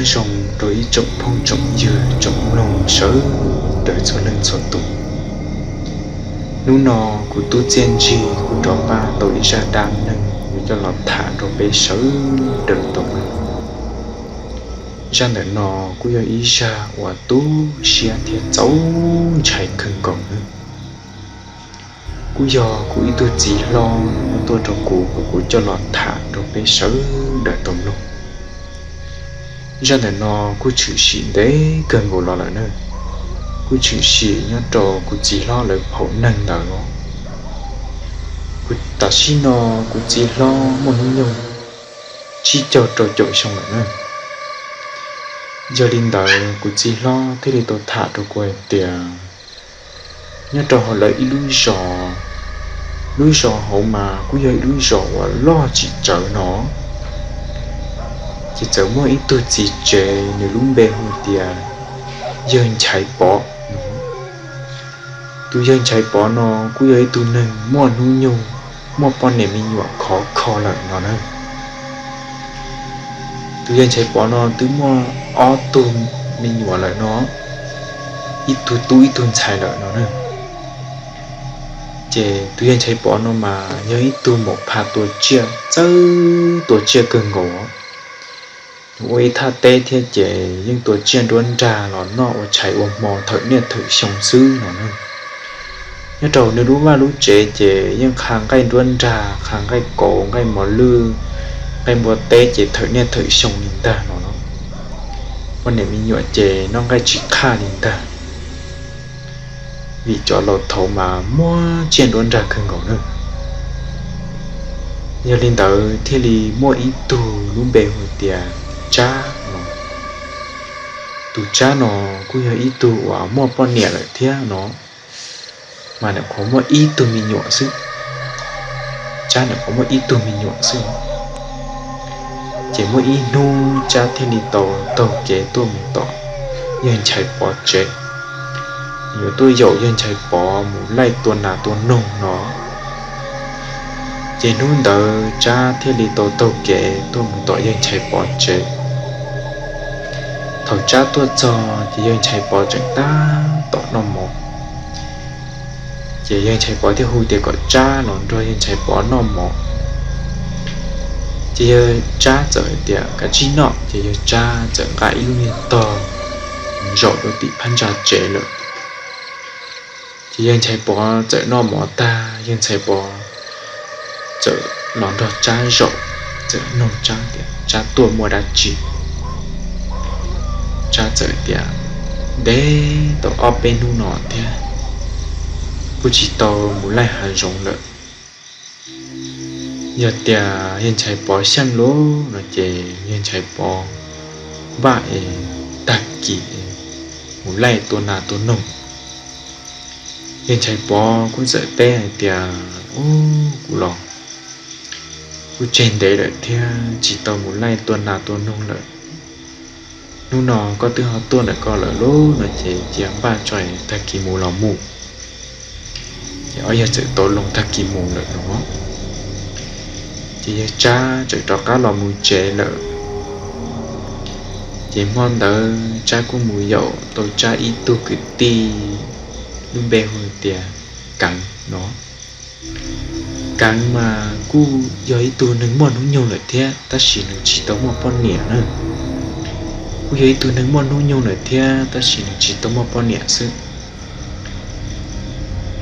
Nyob zoo rau ib tsoom phooj tsoom ywg tsoom mloog sawv daws txhua leej txhua tus. Hnub no kuv tub txiaj ntsig kuv rov npaj tau ib zaj dab neeg yuav coj los tham rau peb sawv daws tau mloog. Zaj ntawm no kuj yog ib zaj uas tu siab thiab txaus ntshai kawg nkaus nawb. Kuj yog kuv ib tug txiv hlob muab tuaj rau kuv kom kuv coj los tham rau peb sawv daws tau mloog. Zaj ntawm no kuj tshwm sim ntev kawg nkaus los lawm na, kuj tshwm sim nyob rau kuv txiv hlob lawv phaum neeg ntawd los. Kuv tam sim no kuv txiv hlob muaj hnub nyoog tsib caug rau caum xyoo lawm na. Yog li ntawd kuv txiv hlob thiaj li tau tham rau kuv hais tias nyob rau hauv lawv ib lub zos, lub zos hauv mas kuj yog ib lub zos uas loj tsis tsawg no, ces txawm muaj ib tug txiv tsev nws lub npe hu tias yawg Nchaiv Pov no. Tus yawg Nchaiv Pov no kuj yog ib tug neeg muaj hnub nyoog, muaj poj niam me nyuam khov kho lawm no na. Tus yawg Nchaiv Pov no twb muaj ob tug me nyuam lawm no, ib tug tub ib tug ntxhais lawm no na. Ces tus yawg Nchaiv Pov no mas yog ib tug maum pha tua tsiaj txawj tua tsiaj kawg nkaus. Nws ua ib thaj teb thiab ces yeej tua tsiaj nruab nrag los noj ua tshais ua hmo thawm niaj thawm xyoo xwb no na. Nyob rau nws lub vaj lub tsev ces yeej qha nqaij nruab nrag, qha nqaij kauv, nqaij mos lwj, nqaij npua teb ces thawm niaj thawm xyoo li ntag no. Poj niam me nyuam ces noj nqaij tsis qaj li ntag, vim cov laus thaud mas muaj tsiaj nruab nrag kawg nkaus na. Yog li ntawd thiaj li muaj ib tug lub npe hu tias Tsab no. Tus Tsab no kuj yog ib tug uas muaj poj niam lawm thiab no, mas nws qhuav muaj ib tug me nyuam xwb. Tsab nws qhuav muaj ib tug me nyuam xwb. Ces muaj ib hnub Tsab thiaj li tau taug kev tuaj mus tom yawg Nchaiv Pov tsev, yuav tuaj yaum yawg Nchaiv Pov mus laij tua nas tua noog no. Ces hnub ntawd Tsab thiaj li tau taug kev tuaj mus tom yawg Nchaiv Pov tsev. Thaum Tsab tuaj txog ces yawg Nchaiv Pov tseem tab tom noj mov. Ces yawg Nchaiv Pov thiaj hu tias kom Tsab los nrog yawg Nchaiv Pov noj mov. Ces yawg Tsab txawm hais tias kav tsij noj, ces yawg Tsab txawm nqa ib lub niag tog zaum rau tim phab ntsa tsev lawm. Ces yawg Nchaiv Pov txawm noj mov tag, yawg Nchaiv Pov txawm los nrog Tsab zaum, txawm nug Tsab tias Tsab tuaj muaj dab tsi. Tsab txawm tias ntev tau ob peb hnub no thiab, kuj tsis tau mus laij hav zoov lawm. Yog tias yawg Nchaiv Pov xyeej lawm no ces yawg Nchaiv Pov npaj es tag kis mus laij tua nas tua noog. Yawg Nchaiv Pov kuj txawm teb hais tias, Ub, kuv los kuj tseg ntev lawm thiab tsis tau mus laij tua nas tua noog lawm. Hnub no koj twb ho tuaj ntawm ko lawm lauj no ces cia npaj tso tag kis mus los mus. Ces ob yawg txawm tau loo tag kis mus lawm no. Ces yawg Tsab txawm rov qab los mus tsev lawm. Ces hmo ntawd Tsab kuj mus yaum tau Tsab ib tug kwv tij lub npe hu tias Keev no. Keev mas kuj yog ib tug neeg muaj hnub nyoog lawm thiab tab sis nws tsis tau muaj poj niam na. Kuj yog ib tug neeg muaj hnub nyoog lawm thiab tab sis nws tsis tau muaj poj niam xwb.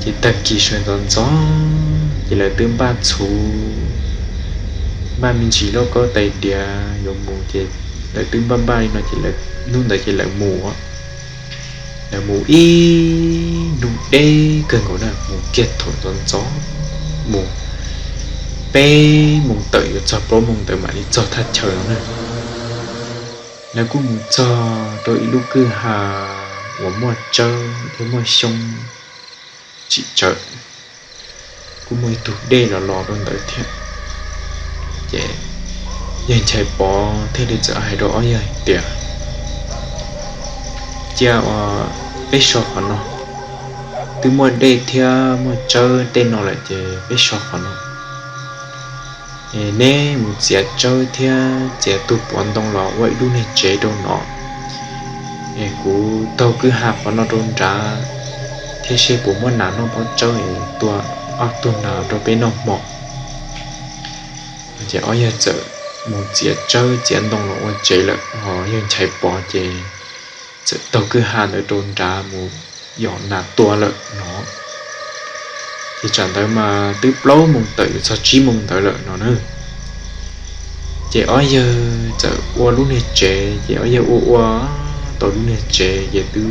Ces tag kis sawv ntxov ntxov ces lawv twb npaj txhuv, npaj me ntsis lauj kaub tais diav yuav mus ces lawv twb npaj npaj li no ces hnub ntawd ces lawv mus. Lawv mus ib hnub deb kawg nkaus na, mus kiag thaum ntxov ntxov, mus peb moos tawm yuav txog plaub moos ntawd mam li txog thaj chaw no na. Lawv kuj mus txog rau ib lub kwj ha uas muaj tsawb thiab muaj xyoob tsim tsawv, kuj muaj ib tug dej los los rau ntawd thiab. Ces yawg Nchaiv Pov thiaj li txawm hais rau ob yawg hais tias, Cia uas peb so qhov no, twb muaj dej thiab muaj tsawb tej no lawm ces peb so qhov no. Neb mus txiav tsawb thiab txiav tug puav ntoo los ua ib lub niag tsev rau no, es kuv taug kwj ha qhov no rau nrad thiab seb puas muaj nas noj pob tsawb es tua ob tug nas rau peb noj hmo. Ces ob yawg txawm mus txiav tsawb txiav ntoo los ua tsev lawm, ho yawg Nchaiv Pov ces txawm taug kwj ha ntawd rau nrad mus yos nas tua lawm no. Ces tsam ntawd mas twb plaub moos tawm yuav txog tsib moos ntawd lawm no na. Ces ob yawg txawm ua lub niag tsev, ces ob yawg ua ua tau lub niag tsev ces twb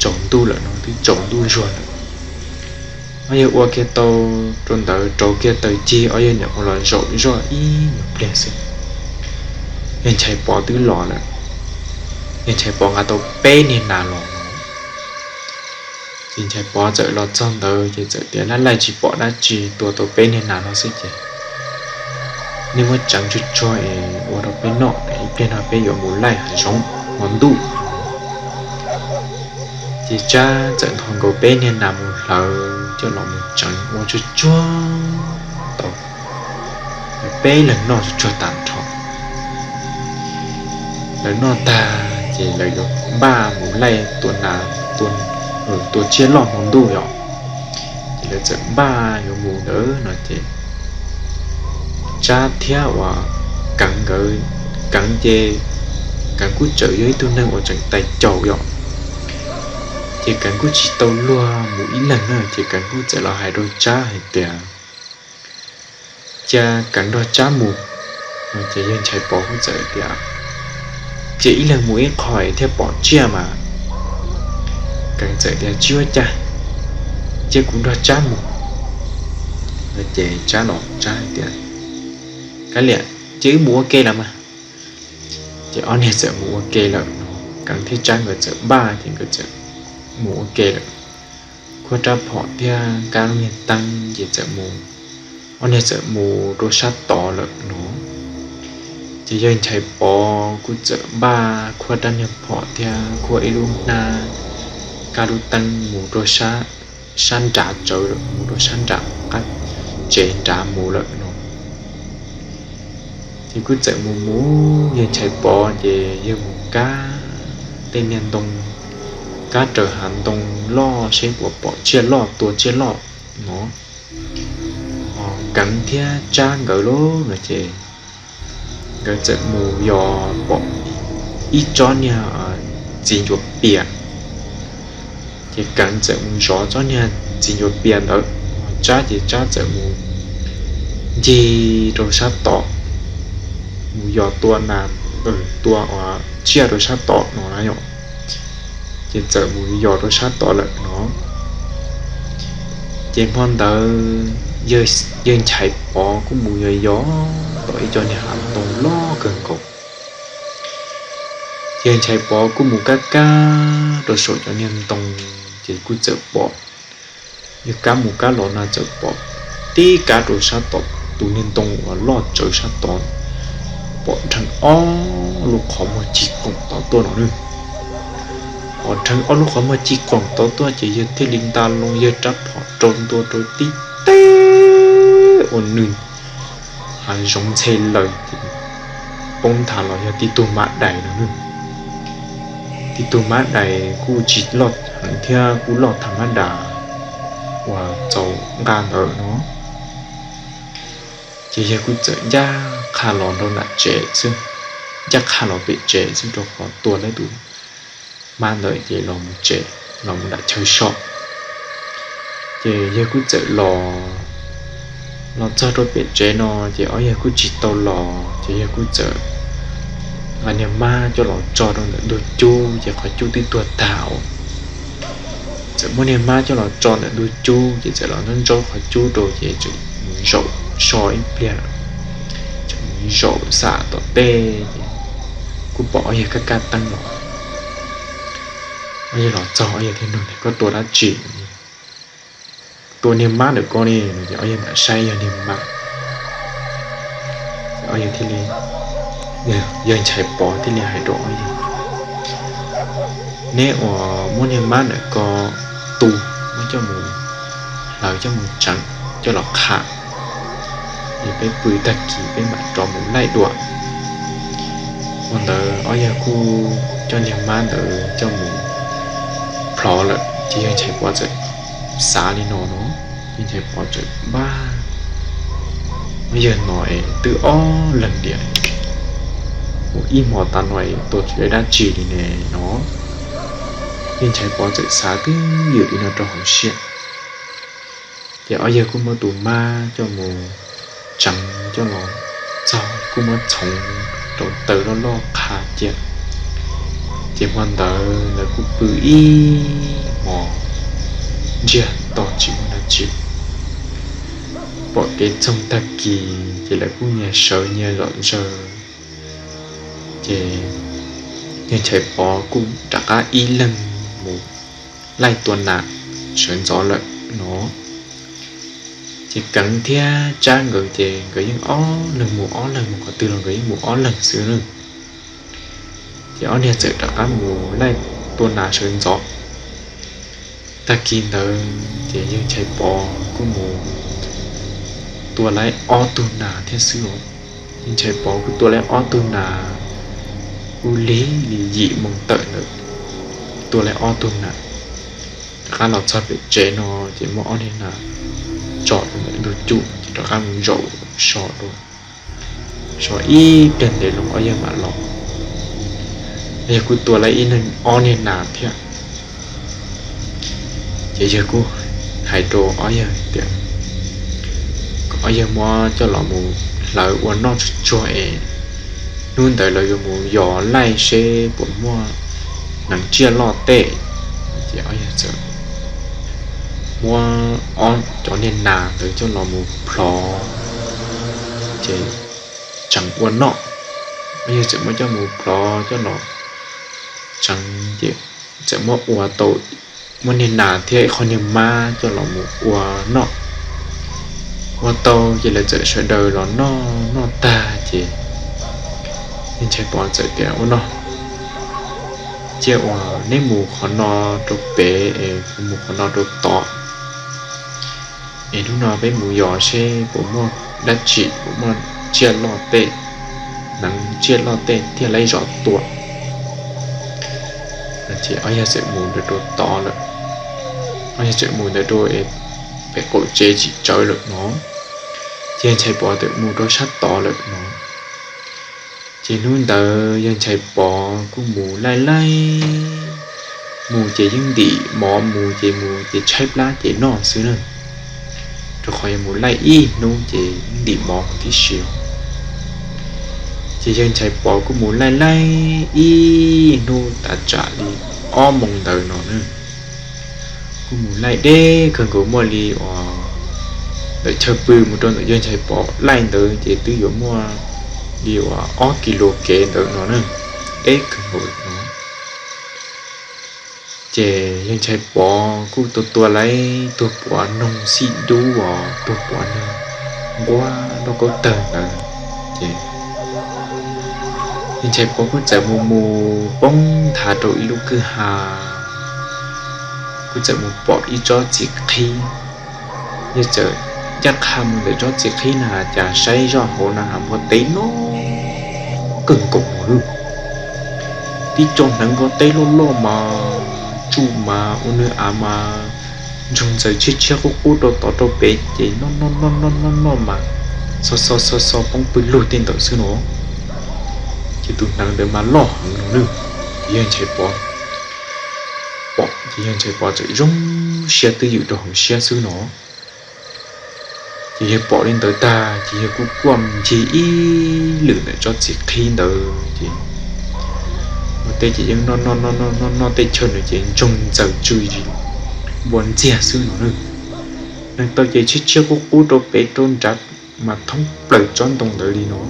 tsaus ntuj lawm no, twb tsaus ntuj zuag lawm. Ob yawg ua kiag tau rau ntawd rau kiag taws cig, ob yawg nyuam qhuav los zaum zoj ib nyuag pliag xwb, yawg Nchaiv Pov twb los lawm. Yawg Nchaiv Pov nqa tau peb niag nas los no. Ces Nchaiv Pov txawm los txog ntawd ces txawm tias, Laj laij tsis pom dab tsi, tua tau peb niag nas no xwb ces nej muab tseev tsuag tsuag es ua rau peb noj, ib pliag no peb yuav mus laij hav zoov hmo ntuj. Ces Tsab txawm nthos nkaus peb niag nas mus hlawv coj los mus tseev ua tsuag tsuag tau, peb leeg noj tsuag tsuag tag nrho. Lawv noj tag ces lawv yuav npaj mus laij tua nas, tua tsiaj loj hmo ntuj yom. Ces lawv txawm npaj yuav mus ntawd no ces Tsab thiab uas Keev nkawd, Keev ces Keev kuj tseem yog ib tug neeg uas tseem tais caus yom, ces Keev kuj tsis tau luag mus ib leeg na, ces Keev kuj txawm los hais rau Tsab hais tias, Cia Keev nrog Tsab mus. Ces yawg Nchaiv Pov kuj txawm tias, Cia ib leeg mus ib qho thiaj pom tsiaj mas. Keev txawm tias, Tsis ua cas, cia kuv nrog Tsab mus. Ces Tsab los Tsab tias, Kav liam, cia wb mus ua ke los mas. Ces ob niag txawm mus ua ke lawm no, Keev thiab Tsab nkawd txawm npaj ces nkawd txawm mus ua ke lawm. Khuab rab phom thiab kab lub niag teeb ces txawm mus, ob niag txawm mus rau sab tod lawm no. Ces yawg Nchaiv Pov kuj txawm npaj khuab rab niag phom thiab khuab ib lub hnab kab lub teeb mus rau sab nrad tsawv lawm, mus rau sab nram qab tsev nrad mus lawm no. Ces kuj txawm mus mus, yawg Nchaiv Pov ces yawg mus kab tej niag ntoo, kab raws hav ntoo loj seb puas pom tsiaj loj tua tsiaj loj no. Ho Keev thiab Tsab nkawd lub no ces nkawd txawm mus yos pom ib tsob niag txiv ncuav pias. Ces Keev txawm mus zov tsob niag txiv ncuav pias ntawd, Tsab ces Tsab txawm mus ncig rau sab tod, mus yos tua nas, tua tsiaj rau sab tod no na yom. Ces txawm mus yos rau sab tod lawm no. Ces hmo ntawd yawg Nchaiv Pov kuj mus yos yos tom ib co niag hav ntoo loj kawg nkaus. Yawg Nchaiv Pov kuj mus kab kab rau saum cov niag ntoo, ces kuj txawm pom, yawg kab mus kab los no txawm pom tib kab rau sab tom tus niag ntoo uas loj tsawv sab tod, pom dheev ob lub qhov muag cig qoom tod tuaj no na. Pom dheev ob lub qhov muag cig qoom tod tuaj ces yawg thiaj li nta loo yawg rab phom rau ntua rau tib teg ua nws hav zoov ntxhe laws ces poob nthav los yog tib tug mab dais no. Tib tug mab dais kuj tsis loj heev thiab kuj loj tag mab dais uas txaus nqa ntawd no. Ces yawg kuj txawm ncaj qha los rau nram tsev xwb, ncaj qha los pem tsev xwb rau qhov tua tau tus mab ntawd ces los mus tsev, los mus nram chaw so. Ces yawg kuj txawm los, los txog rau pem tsev no ces ob yawg kuj tsis tau los, ces yawg kuj txawm nqa niag mab coj los tso rau ntawm ntug cub ces qhov cub twb tuag tag. Txawm muab niag mab coj los tso ntawm ntug cub ces txawm los ntsaub ntsaub qhov cub rau ces txawm mus zaum so ib pliag, txawm mus zaum xam tom tej ces kuj pom ob yawg kab kab teeb los. Ob yawg los txog ob yawg thiaj nug tias, Koj tua dab tsi? Tua niag mab ntawm ko ne. Ces ob yawg mam saib yog niag mab. Ob yawg thiaj li, yawg Nchaiv Pov thiaj li hais rau ob yawg, Neb uas muab niag mab ntawm ko tu, muab coj mus hlawv coj mus tseev coj los qha, es peb pw tag kis peb mam rov mus laij dua. Ua ntawd ob yawg kuj coj niag mab ntawd coj mus plhov lawm ces yawg Nchaiv Pov txawm xav li no no, yawg Nchaiv Pov txawm npaj, ob yawg no es twb ob leeg tiag, mus ib hmo tas no es tua tsis tau dab tsi li ne no. Yawg Nchaiv Pov txawm xav twb ywm li no rau hauv siab. Ces ob yawg kuj muab tus mab coj mus tseev coj los txog kuj muab txhoov rau taws loj loj qha cia. Ces hmo ntawd lawv kuj pw ib hmo ntsiag to tsis muaj dab tsi. Pom kev txoog tag kis ces lawv kuj nyias sawv nyias zom zaws. Ces yawg Nchaiv Pov kuj rov qab ib leeg mus laij tua nas sawv ntxov lawm no. Ces Keev thiab Tsab nkawd ces nkawd yeej ob leeg mus ob leeg, mus qhov twg los nkawd yeej mus ob leeg xwb na. Ces ob niag txawm rov qab mus laij tua nas sawv ntxov. Tag kis ntawd ces yawg Nchaiv Pov kuj mus tua laib ob tug nas thiab xwb os. Yawg Nchaiv Pov kuj tua laib ob tug nas, kuj lig li yim moo tawm ntawd, tua laib ob tug nas. Rov qab los txog pem tsev no ces muab ob niag nas tso ntawm ntug cub ces rov qab mus zaum so dua, so ib pliag ntev loo ob yawg mam los. Ob yawg kuj tua laib ib leeg ob niag nas thiab. Ces yawg kuj hais rau ob yawg tias kom ob yawg muab coj los mus hlawv ua noj tsuag tsuag es hnub ntawd lawv yuav mus yos laij seb puas muaj hneev tsiaj loj tej. Ces ob yawg txawm muab ob cov niag nas ntawd coj los mus plhov, ces tseev ua noj. Ob yawg txawm muab coj mus plhov coj los tseev ces txawm muab ua tau, muab niag nas thiab ib qho niag mab coj los mus ua noj. Ua tau ces lawv txawm sawv daws los noj, noj tag ces yawg Nchaiv Pov txawm tias ua no, cia uas neb mus qhov no rau pem es kuv mus qhov no rau tod, es hnub no peb mus yos seb puas muaj dab tsi, puas muaj tsiaj loj tej, hneev tsiaj loj tej thiaj laib zov tua. Ces ob yawg txawm mus ntawd rau tod lawm. Ob yawg txawm mus ntawd rau pem qaum tsev tsis tsawv lawm no, ces yawg Nchaiv Pov txawm mus rau sab tod lawm no. Ces hnub ntawd yawg Nchaiv Pov kuj mus laij laij, mus ces yeej ntim mov, mus ces mus ces tshaib plab ces noj xwb na, rau qhov yog mus laij ib hnub ces yeej ntim mov huv tib si. Ces yawg Nchaiv Pov kuj mus laij laij ib hnub tas tsam li ob moos ntawd no na. Kuj mus laij deb kawg nkaus, muaj li uas ntawm chaw pw mus rau ntawm yawg Nchaiv Pov laij ntawd ces twb yuav muaj li uas ob kis lus kev ntawd no na, deb kawg nkaus no. Ces yawg Nchaiv Pov kuj tua tua laib tug puav noog xij dub uas tug puav noog nquab lauj kaub tawg ntawd. Ces yawg Nchaiv Pov kuj txawm mus mus poob nthav rau ib lub kwj ha, kuj txawm mus pom ib tsob txiv qhib. Yawg txawm ncaj qha mus ntawm tsob txiv qhib na has cas saib zoj hauv na has npua teb noj kawg nkaus no lawm. Tib co hneev npua teb loj loj mas tsuj mas ua nws av mas ntsoog ntxaws tshiab tshiab qub qub rau tod rau pem ces noj noj noj noj noj mas xo xo xo xo poob pw lug tej ntawd xwb no. Ces tus hneev ntawd mas loj heev no lawm. Ces yawg Nchaiv Pov pom ces yawg Nchaiv Pov txawm zoo siab twj ywm rau hauv siab xwb no. Ces yawg pom li ntawd tag ces yawg kuj kuaj ncig ib lwm ntawm tsob txiv qhib ntawd ces npua teb ces yeej noj noj noj noj noj tej chaw ntawd ces ntsoog ntxaws tsw zis npua ntxiag xwb no na. Hneev taw ces tshiab tshiab qub qub rau pem rau nrad mas thoob plaws tsob ntoo ntawd li no.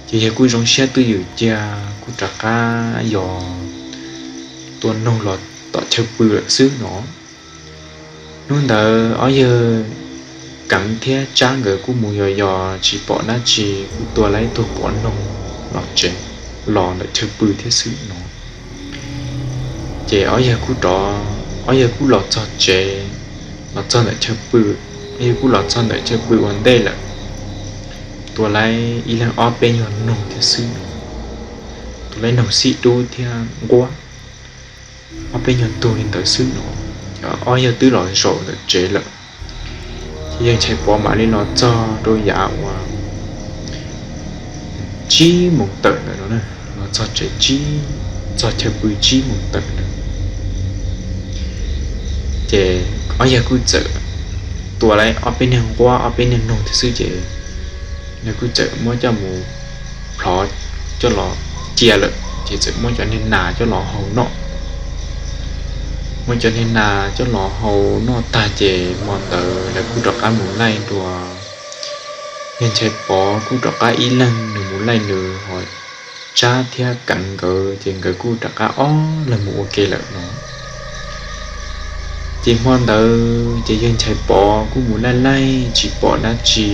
Ces yawg kuj zoo siab twj ywm cia kuj rov qab yos tua noog los tom chaw pw lawm xwb no. Hnub ntawd ob yawg Keev thiab Tsab nkawd kuj mus yos yos tsis pom dab tsi kuj tua lawm ib tug puav noog los tsev, los ntawm chaw pw thiab xwb no. Ces ob yawg kuj rov, ob yawg kuj los txog tsev, los txog ntawm chaw pw, Yawg kuj los txog ntawm chaw pw ua ntej lawm, tua laib ib leeg ob peb nyuag noog thiab xwb no, tua laib noog xib dub thiab nquab, ob peb nyuag tug li ntawd xwb no. Ob yawg twb los zaum ntawm tsev lawm, ces yawg Nchaiv Pov mam li los txog rau yav uas tsib moos tawm ntawd no, los txog tsev, txog chaw pw tsib moos tawm ntawd. Ces ob yawg kuj txawm tua laib ob peb niag nquab ob peb niag noog thiab xwb ces lawv kuj txawm muab coj mus plhov coj los cia lawm ces txawm muab cov niag nas coj los hau noj. Muab cov niag nas coj los hau noj tag ces hmo ntawd lawv kuj rov qab mus laij dua. Yawg Nchaiv Pov kuj rov qab ib leeg nws mus laij nws, ho Tsab thiab Keev nkawd ces nkawd kuj rov qab ob leeg mus ua ke lawm no. Ces hmo ntawd ces yawg Nchaiv Pov kuj mus laij laij tsis pom dab tsi,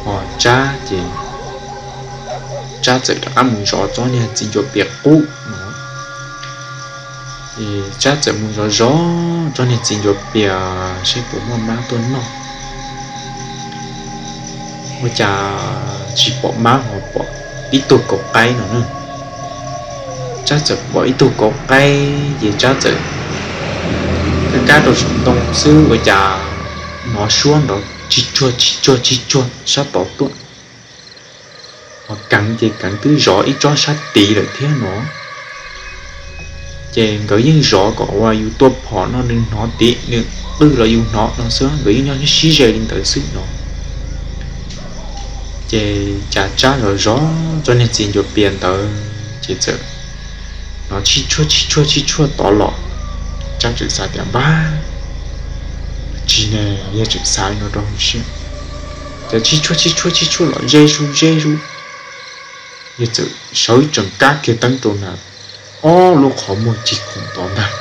ho Tsab ces Tsab txawm rov qab mus zov tsob niag txiv ncuav pias qub no. Tsab txawm mus zov zov tsob niag txiv ncuav pias saib puas muaj mab tuaj noj. Ua cas tsis pom mab ho pom ib tug kauv qaib no na. Tsab txawm pom ib tug kauv qaib ces Tsab txawm kab kab rau saum ntoo xwb ua cas hnov suab nrov tsis tsuag tsis tsuag tsis tsuag sab tod tuaj. Ho Keev ces Keev twb zov ib tsob sab tid lawm thiab no. Ces nkawd yeej zov kom uas yus tua phom no nws hnov tim nws qw los yus hnov no xwb, nkawd yeej nyob sib ze li ntawd xwb no. Ces cas Tsab zov zov tsob niag txiv ncuav pias ntawd ces txawm hnov tsis tsuag tsis tsuag tsis tsuag tod los. Tsab txawm xav tias npab tsis ne, yawg txawm xav li no rau hauv siab, cas tsis tsuag tsis tsuag tsis tsuag los ze zus ze zus. Yawg txawm sawv tsees kab kiag teeb rau na, ob lub qhov muag cig khoom tod ntag.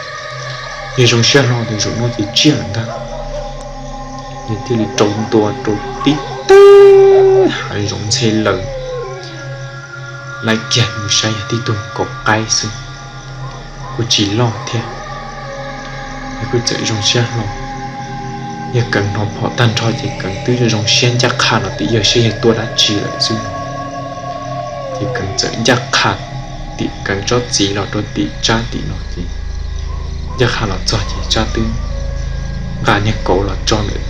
Yawg zoo siab hlo tias zaum no ces tsiaj lawm ntag. Yawg thiaj li rau ntua rau tib teb hav zoov ntxhe laws, laij kiag mus saib yog tib tug kauv qaib xwb, kuj tsis loj thiab. Yawg kuj txawm zoo siab hlo, yawg Keev hnov phom tag nrho ces Keev twb zoo siab ncaj qha los tim yawg saib yawg tua dab tsi lawm xwb. Ces Keev txawm ncaj qha tim Keev tsob txiv los rau tim Tsab tim no ces ncaj qha los txog ces Tsab twb nqa niag kauv los tso ntawm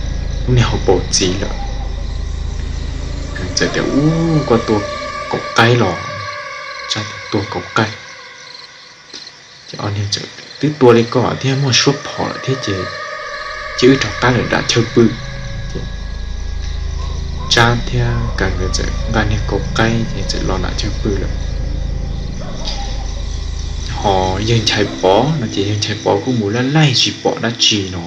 lub niag hauv paus txiv lawm. Keev txawm tias, Ub, koj tua kauv qaib los? Tsab tias, Tua kauv qaib. Ces ob niag txawm, Twb tua li ko thiab muaj suab phom lawm thiab ces cia wb rov qab lawm nram chaw pw. Ces Tsab thiab Keev nkawd txawm nqa niag kauv qaib ces txawm los nram chaw pw lawm. Ho yawg Nchaiv Pov no ces yawg Nchaiv Pov kuj mus laij laij tsis pom dab tsi no.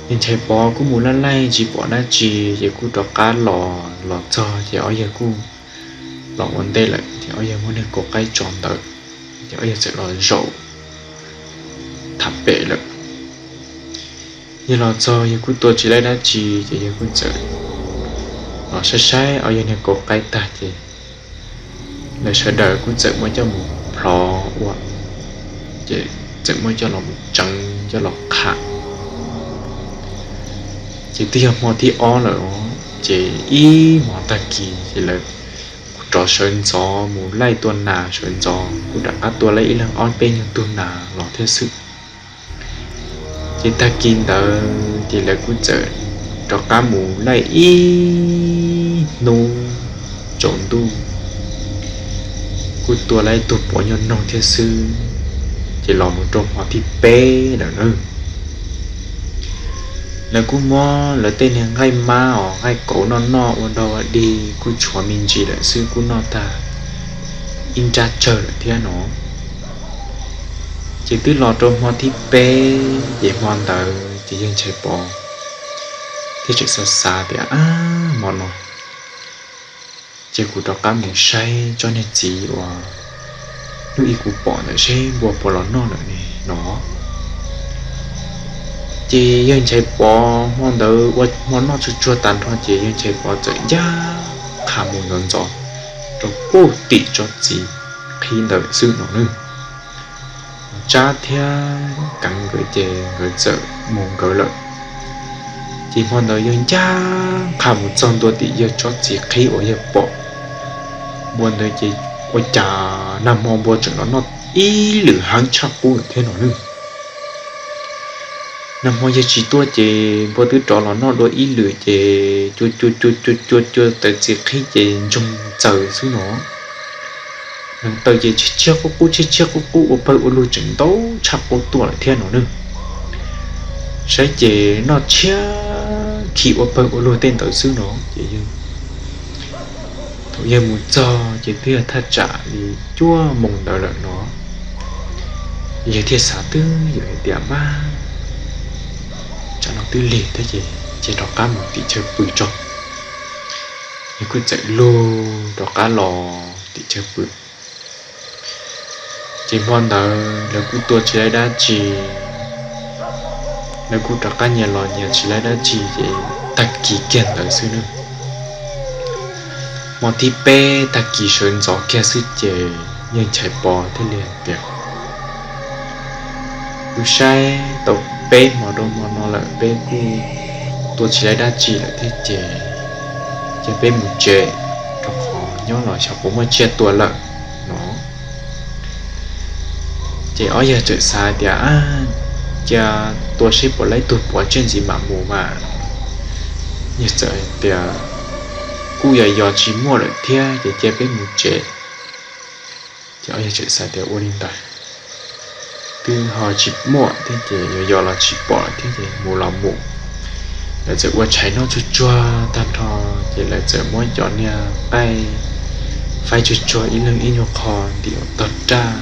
Yawg Nchaiv Pov kuj mus laij laij tsis pom dab tsi ces kuj rov qab los, los txog ces ob yawg kuj los ua ntej lawm ces ob yawg muab niag kauv qaib tso ntawd ces ob yawg txawm los zaum tham pem lawm. Yawg los txog yawg kuj tua tsis laij dab tsi ces yawg kuj txawm los saib saib ob yawg niag kauv qaib tag ces lawv sawv daws kuj txawm muab coj mus plhov ua, ces txawm muab coj los mus tseev coj los qham. Ces twb yog hmo thib ob lawm os, ces ib hmos tag kis ces lawv rov sawv ntxov mus laij tua nas sawv ntxov, kuj rov qab tua laij ib leeg ob peb nyuag tug nas los thiab xwb. Ces tag kis ntawd ces lawv kuj txawm rov qab mus laij ib hnub tsaus ntuj, kuj tua laij ib tug pov nyuag noog thiab xwb. Ces los mus rau hmo thib peb lawm na, lawv kuj muab lawv tej niag nqaij mab os nqaij kauv noj noj ua dog ua dig kuj tshuav me ntsis lawm xwb kuj noj tag ib nrab tsawg lawm thiab no. Ces twb los rau hmo thib peb ces hmo ntawd ces yawg Nchaiv Pov thiaj tseem xav xav tias, Ab, hmo no ces kuv rov qab mus saib tsob niag txiv uas hnub ib kuv pom ntawd seb npua puas los noj lawm ne no. Ces yawg Nchaiv Pov hmo ntawd ua hmo noj tsuag tsuag tas nrho ces yawg Nchaiv Pov txawm ncaj qha mus ntxov ntxov rau puag tim tsob txiv qhib ntawd xwb no na. Tsab thiab Keev nkawd ces nkawd txawm mus nkawd lawm. Ces hmo ntawd yawg ncaj qha mus txog ntua tim yawg tsob txiv qhib uas yawg pom npua ntawd ces ua cas nag hmo npua tseem los noj ib lwm heev tshaj qub thiab no nawb. Nag hmo yawg tsis tuaj ces npua twb rov los noj dua ib lwm ces cua cua cua cua cua cua tawv txiv qhib ces ntsoog txaws xwb no. Neev taw ces tshiab tshiab qub qub tshiab tshiab qub qub ua pawg ua lug tseem ntau tshaj qub tuaj lawm thiab no nawb. Saib ces noj tshiab khi ua pawg ua lug tej ntawd xwb no ces thaum yawg mus txog ces twb yog thaj tsam li cuaj moos ntawd lawm no. Yawg thiaj xav twb yog hais tias npab tsam no twb lig thiab ces cia rov qab mus tim chaw pw tso. Yawg kuj txawm lug rov qab los tim chaw pw. Ces hmo ntawd lawv kuj tua tsis laib dab tsi, lawv kuj rov qab nyias los nyias tsis laib dab tsi ces tag kis kiag ntawd xwb nawb. Hmo thib peb tag kis sawv ntxov kiag xwb ces yawg Nchaiv Pov thiaj li hais tias, kuv saib tau peb hmo rau hmo no lawm peb kuj tua tsis laib dab tsi lawm thiab ces cia peb mus tsev, rau qhov nyob los xyov puas muaj tsiaj tua lawm no. Ces ob yawg txawm xav tias, cia tua seb puas laib tug pov tsiaj ntxiv mam mus mas. Yawg txawm hais tias, kuj yog yog tsis muaj lawm thiab ces cia peb mus tsev. Ces ob yawg txawm xav tias ua li ntawd twb ho tsis muaj thiab ces yog yog los tsis pom thiab ces mus los mus. Lawv txawm ua tshais noj tsuag tsuag tag nrho ces lawv txawm muab cov niag nqaij faib tsuag tsuag ib leeg ib nyuag qho ntim tog raj.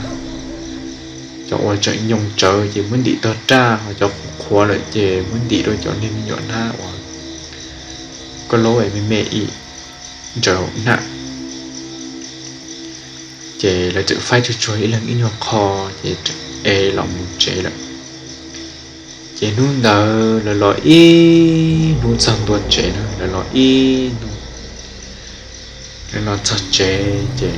Cov uas tseem nyoos tsawv ces muab ntim tog raj, ho cov qhuav lawm ces muab ntim rau cov niag me nyuam hnab uas koj laub me me ib ntsaws hauv hnab. Ces lawv txawm faib tsuag tsuag ib leeg ib nyuag qho ces ev los mus tsev lawm. Ces hnub ntawd lawv los ib hnub txog ntua tsev na, lawv los ib hnub, lawv los txog tsev ces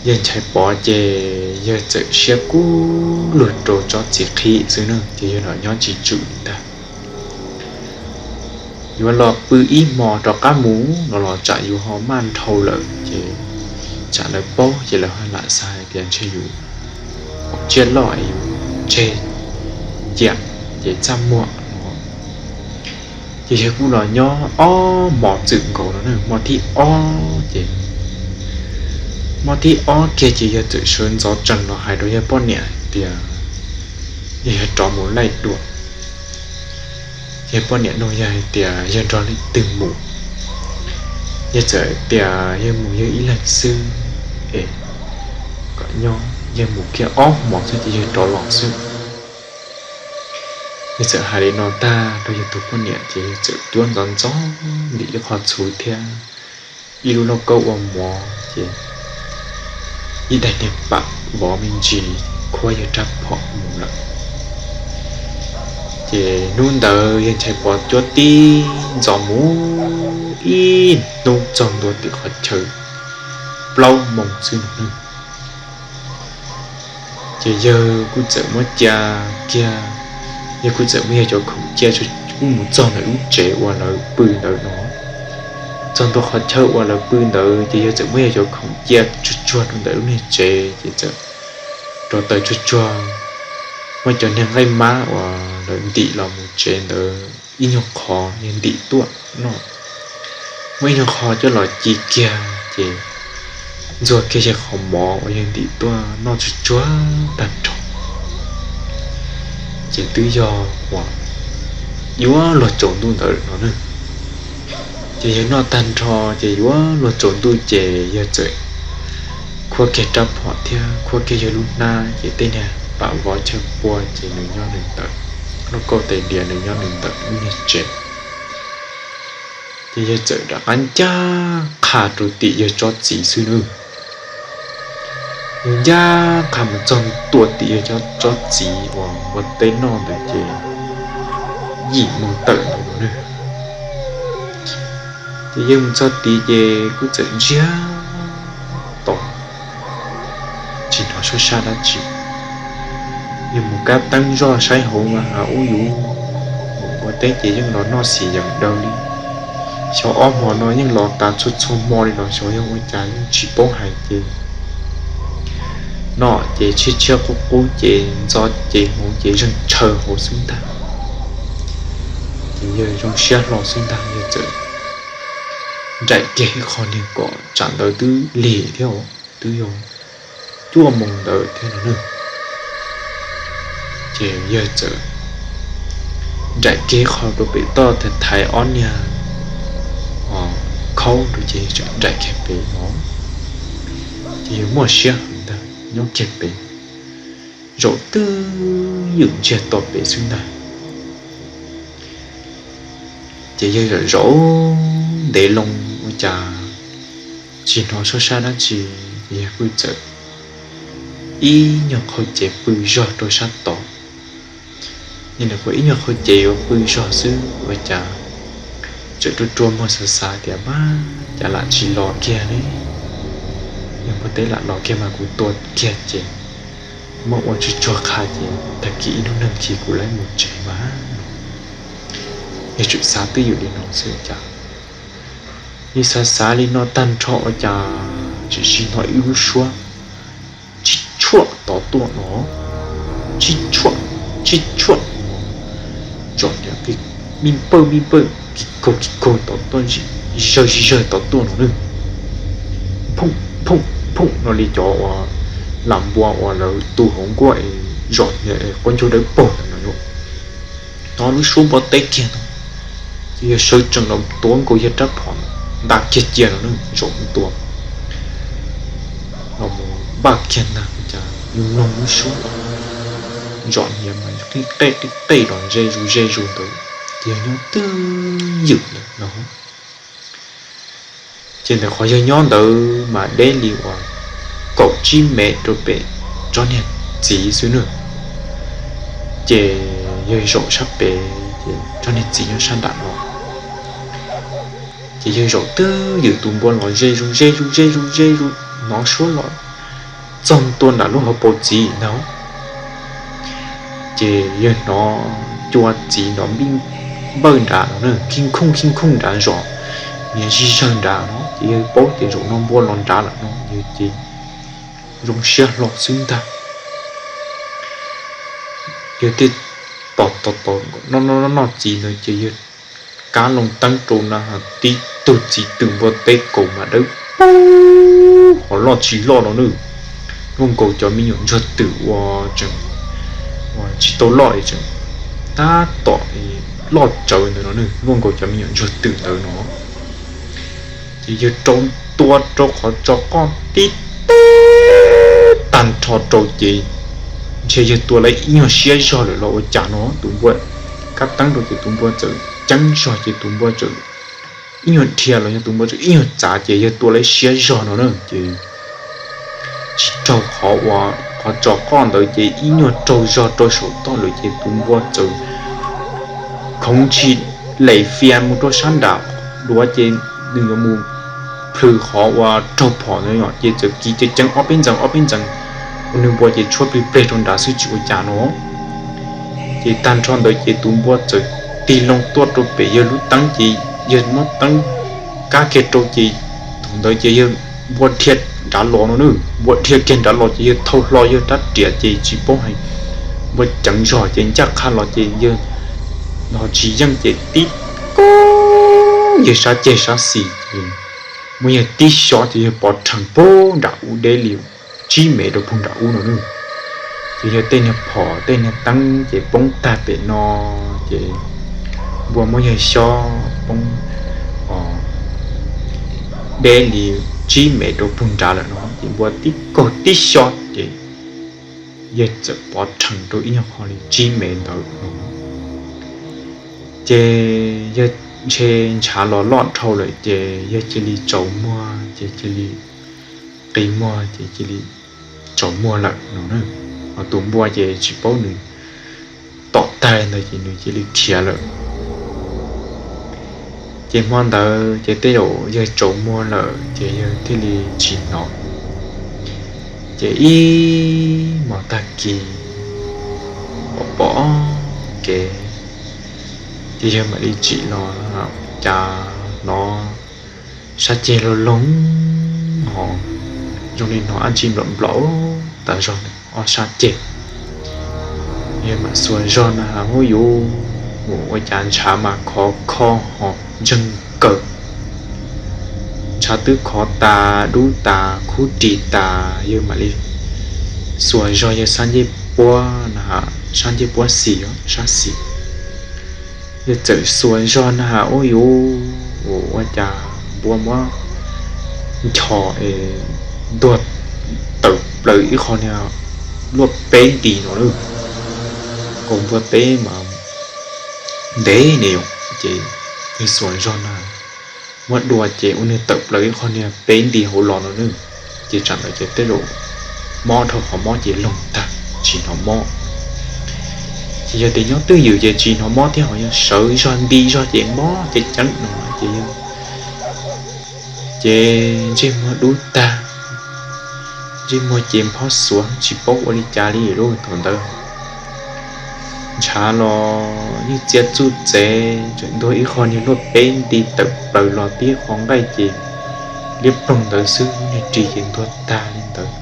yawg Nchaiv Pov ces yawg txawm siab kub lug rau tsob txiv qhib xwb na ces yawg los nyob tsis tsum li ntag. Yuav los pw ib hmo rov qab mus no los tsam yus ho maj nrhau lawm ces tsam lawv paub ces lawv ho lam xav hais tias ntshe yus tsiaj loj es yus tseg cia ces txaj muag no. Ces yawg kuj los nyob ob hmo txwm nkaus no na, hmo thib ob ces, hmo thib ob kiag ces yawg txawm sawv ntxov tsees los hais rau yawg poj niam hais tias yawg yuav rov mus laij dua. Yawg poj niam nug yawg hais tias yawg nrog leej twg mus. Yawg txawm hais tias yawg mus yawg ib leeg xwb es kom nyob, yawg mus kiag ob hmos xwb ces yawg rov los xwb. Yawg txawm hais li no tag rau yawg tus poj niam ces yawg txawm cuab ntxov ntxov ntim ib qho txhuv thiab ib lub lauj kaub ua mov ces ib daig niag pam vov me ntsis khuab yawg rab phom mus lawm. Ces hnub ntawd yawg Nchaiv Pov cuab tib ntxov mus ib hnub txog ntua tim qhov chaw plaub moos xwb no nawb. Ces yawg kuj txawm muab cia kiag, yawg kuj txawm muab yawg cov khoom cia, kuj mus txog ntawm lub tsev uas lawv pw ntawd no. Txog ntua qhov chaw uas lawv pw ntawd ces yawg txawm muab yawg cov khoom cia tsuag tsuag rau ntawm lub niag tsev ces txawm rauv taws tsuag tsuag, muab cov niag nqaij mab uas lawv ntim los mus tsev ntawd ib nyuag qho yawg ntim tuaj noj. Muab ib nyuag qho coj los ci kiag ces ntxuag kiag yawg qhov mov uas yawg ntim tuaj noj tsuag tsuag tag nrho. Ces twb yog uas yuav luag tsaus ntuj ntawd no na. Ces yawg noj tag nrho ces yuav luag tsaus ntuj ces yawg txawm khuab kiag rab phom thiab khuab kiag yawg lub hnab ces tej niag pam vov chaw pua ces nws nyob nws ntawm, lauj kaub tais diav nws nyob nws ntawm lub niag tsev. Ces yawg txawm rov qab ncaj qha rau tim yawg tsob txiv xwb nawb. Yawg ncaj qha mus txog ntua tim yawg tsob txiv uas npua teb noj ntawd ces yim moos tawm ntawd no nawb. Ces yawg mus txog tid ces kuj txawm ntsiag to, tsis hnov suab sab dab tsi. Yog mus kab teeb zoj saib hauv mas ub yuv, mus ua teb ces yeej los noj xis yeem daws li. Xyov ob hmo no yeej los tas txhua txhua hmo li los xyov yog ua cas yeej tsis paub hais ces noj ces tshiab tshiab qub qub ces ntxo ces hmoov ces zeeg tshaw hauv xwb ntag. Ces yawg zoo siab hlo xwb ntag, yawg txawm nraim kiag ib qho niag kom tsam ntawd twb lig thiab, twb yog cuaj moos ntawd thiab no na. Ces yawg txawm nraim kiag ib qho rau pem toj, thaiv thaiv ob niag khaub rau ces yawg txawm nraim kiag pem no. Ces yawg muaj siab heev ntag, nyob kiag pem, zaum twb ywm ntsiag to pem xwb ntag. Ces yawg zaum zaum ntev loo ua cas tsis hnov suab sab dab tsi, ces yawg pw txawm ib nyuag qhov ces pw zog rau sab tod. Yog nim qhuav ib nyuag qhov ces yuav pw zog xwb ua cas txawm rua rua muag xav xav tias mas cas lam tsis los kiag ne. Yog npua teb lam los kiag mas kuv tua kiag ces muab ua tsuag tsuag qha ces tag kis ib hnub neeg khi kuv lawv mus tsev mas. Yawg tseem xav twj ywm li no xwb cas, yawg xav xav li no tag nrho ua cas tseem sim hnov ib lub suab tshib tshuam tod tuaj no, tshib tshuam, tshib tshuam no, tsom tias me pawj me pawj kis kaug kis kaug tod tuaj, zawg zawg tod tuaj no na. Phooj phooj phooj no li cov uas lam npua uas lawv tu hauv nkuaj es zom hnyiav es quab ncaug dawb paug ntawd no. Hnov lub suab npua teb kiag no, ces yawg sawv tsees los tuav nkaus yawg rab phom nta kiag cia no na, zaum tua los mus npaj kiag ntag cas yus mloog lub suab zom hnyiav mas qij qej qij qej los ze zus ze zus ntawd, ces yawg nyob twj ywm lawm no. Ces ntawm qhov yawg nyob ntawd mas deb li uas kaum tsib mev rau pem tsob niag txiv xwb na. Ces yawg zaum sab pem ces tsob niag txiv nyob sab nram no. Ces yawg zaum twj ywm tus npua los ze zus ze zus ze zus ze zus hnov suab los txog ntua nram lub hauv paus txiv ntag. Ces yawg hnov cua txiv nrov npij npawj nrad no na, khij khooj khij khooj nrad zom hnyiav zig zawg nrad no ces yawg paub tias zaum no npua los nrad lawm no, yawg ces zoo siab hlo xwb ntag. Yawg thiaj tos tos tos noj noj noj txiv ntawd ces yawg kab loo teeb rau na, tib tug txiv twm npua teb kaus mas dawb paug, qhov loj tsis loj no na, luaj nkaus cov me nyuam ntsuag twm uas tseem, uas tsis tau loj es tseem tab tom loj tsawv ntawd no, luaj nkaus cov me nyuam ntsuag twm ntawd no. Ces yawg rau tua rau qhov tso qoj tib teg tag nrho rau ces ntshe yawg tua lawv ib nyuag siab zog lawm los ua cas no, tus npua kab teeb rau ces tus npua txawm ceeb zog ces tus npua txawm ib nyuag dhia los yog tus npua txawm ib nyuag txav ces yawg tua lawv siab zog no na ces tsis raug qhov uas qhov tso qoj ntawd ces ib nyuag raug zog rau saum toj lawm ces tus npua txawm khoov ntshis lem fias mus rau sab nram duav ces nws yuav mus plhws qhov uas raug phom ntawd ces txawm kiv ceev ceev ob peb ntxees ob peb ntxees ua nws npua ces tshuab plig pleg rau nrad xwb tsis ua cas no. Ces tag nrho ntawd ces tus npua txawm tig loo tuaj rau pem yawg lub teeb ces yawg muab teeb kab kiag rau ces thaum ntawd ces yawg npua dhia nrad los no na, npua dhia kiag nrad los ces yawg thau hlo yawg rab riam ces tsis paub hais, npua ceev zog ces ncaj qha los ces yawg los tsis yeej ces tib kaug yawg sab ceg sab xis ces muab yawg tib xyob ces yawg pov rhees puag nram ub deb li tsib mev rau puag nram ub no na. Ces yawg tej niag phom tej niag teeb ces poob tag pem no ces npua muab yawg xyob poob deb li tsib mev rau puag nrad lawm no ces npua tib kaug tib xyob ces yawg txawm pov rhees rau ib nyuag qho li tsib mev ntawd no. Ces yawg ntshe ntshav los loj dhau lawm ces yawg cia li tsaus muag ces cia li qi muag ces cia li tsaus muag lawm no. Ho tus npua ces tsis paub nws tom tag ntawd ces nws cia li khiav lawm. Ces hmo ntawd ces tej zaum yawg tsaus muag lawm ces yawg thiaj li tsis hnov. Ces ib hmos tag kis pom pom kev, ces yawg mam li tsim los cas hnov sab ceg loj loog hos zoo li hnov dab tsi nplaum nplaum tas zog ob sab ceg. Yawg mam xuas zog na has, huab yuv, ua cas ntshav mas khov kho hos ntseeg kawg. Ntshav twb khov tas dub tas khub ris tas, yawg mam li xuas zog yawg sab ncej puab na, sab ncej puab xis, sab xis. Yawg txawm xuas zog na has, huab yuv, ua cas npua muab nchos es ntuag tawm plaws ib qho niag luaj peb nti no lawm. Kaus npua teb mas ntev ne yom, ces yawg xuas zog na muab dua ces ua niag tawm plaws ib qho niag peb nti hauv los no na. Ces tsam ntawd ces tej zaum mob dhau qhov mob ces loog tag tsis hnov mob. Ces yog tias nyob twj ywm ces tsis hnov mob thiab, ho yog sawv zog nti zog ces mob ceev ceev no ces yog ces ntsej muag dub tag, ntsej muag ces phob xuav tsis paub ua li cas li lawm. Thaum ntawd ntshav los yeej txia txuj txev, tseem ntuag ib qho niag luaj peb nti tawm plaws los tib qho nqaij ces liab ploog ntawd xwb, niag ris ces ntuag tag li ntawd.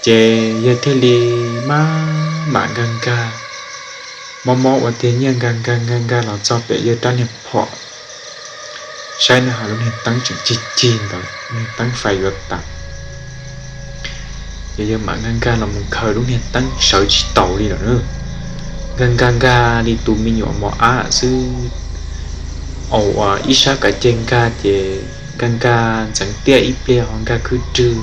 Ces yawg thiaj li maj mam nkag nkag, mob mob ua tiag nyiaj nkag nkag nkag nkag los txog pem yawg rab niag phom, saib na has lub niag teeb tseem cig cig ntawd, niag teeb fais yuav tas. Ces yawg mam nkag nkag los mus khaws lub niag teeb sawv tsis taus li lawm na. Nkag nkag nkag li tus me nyuam mos ab xwb. Au, ua ib sab kav ceg nkag ces nkag nkag ntxeev tiaj ib pliag ho nkag khwb rwg,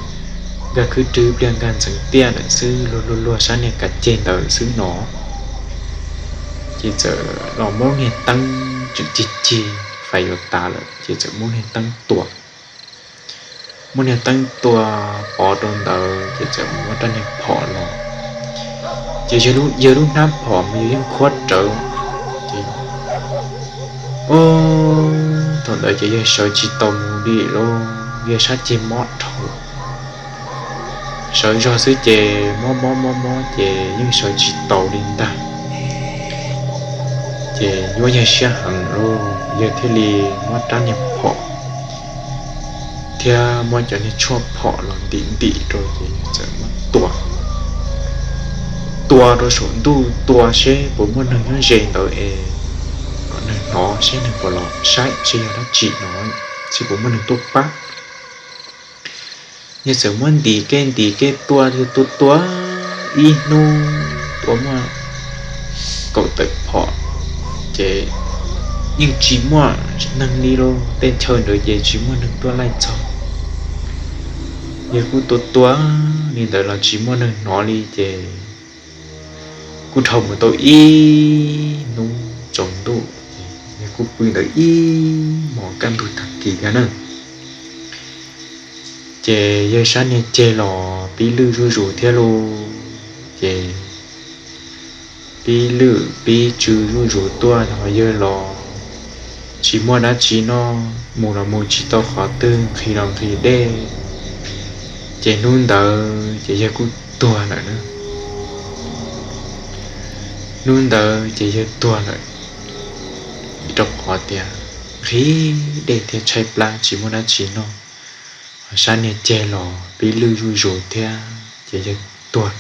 nkag khwb rwg ib pliag nkag ntxeev tiaj lawm xwb, luag luag luag sab niag kav ceg ntawd xwb no. Ces txawm los muab lub niag teeb tseem cig cig fais yuav tas lawm ces txawm muab niag teeb tua. Muab niag teeb tua pov rau ntawd ces txawm muab rab niag phom los. Ces yawg lub hnab phom mas yawg yeej khuab rawv. Ces thaum ntawd ces yawg sawv tsis tau mus li lauj, yawg sab ceg mob dhau. Sawv zog xwb ces mob mob mob mob ces yeej sawv tsis taus li ntag. Ces nyuaj yawg siab heev lauj, yawg thiaj li muab rab niag phom thiab muab cov niag tshuaj phom los ntim ntim rau ces txawm muab tua. Tua rau saum ntuj tua seb puas muaj neeg nyob ze ntawd es kom neeg hnov seb neeg puas los saib seb yog dab tsi no, seb puas muaj neeg tuaj pab. Yawg txawm muab ntim kev ntim kev tua, yawg tua tua ib hnub tua muaj kaum tawm phom, ces yeej tsis muaj neeg li lauj, tej chaw ntawd ces tsis muaj neeg tuaj laij txog. Yawg kuj tua tua li ntawd los tsis muaj neeg hnov li ces kuj dhau mus tau ib hnub tsaus ntuj, yawg kuj pw ntawd ib hmos kaj ntug tag kis thiab na. Ces yawg sab niag ceg los pib lwj zuj zus thiab lauj. Ces pib lwj pib tsw zuj zus tuaj, yawg los tsis muaj dab tsi noj, mus los mus tsis tau qhov twg, nqhis los nqhis dej. Ces hnub ntawd ces yawg kuj tuag lawm na. Hnub ntawd ces yawg tuag lawm, rau qhov tias nqhis dej thiab tshaib plab tsis muaj dab tsi noj, ho sab niag ceg los pib lwj zuj zus thiab ces yawg tuag.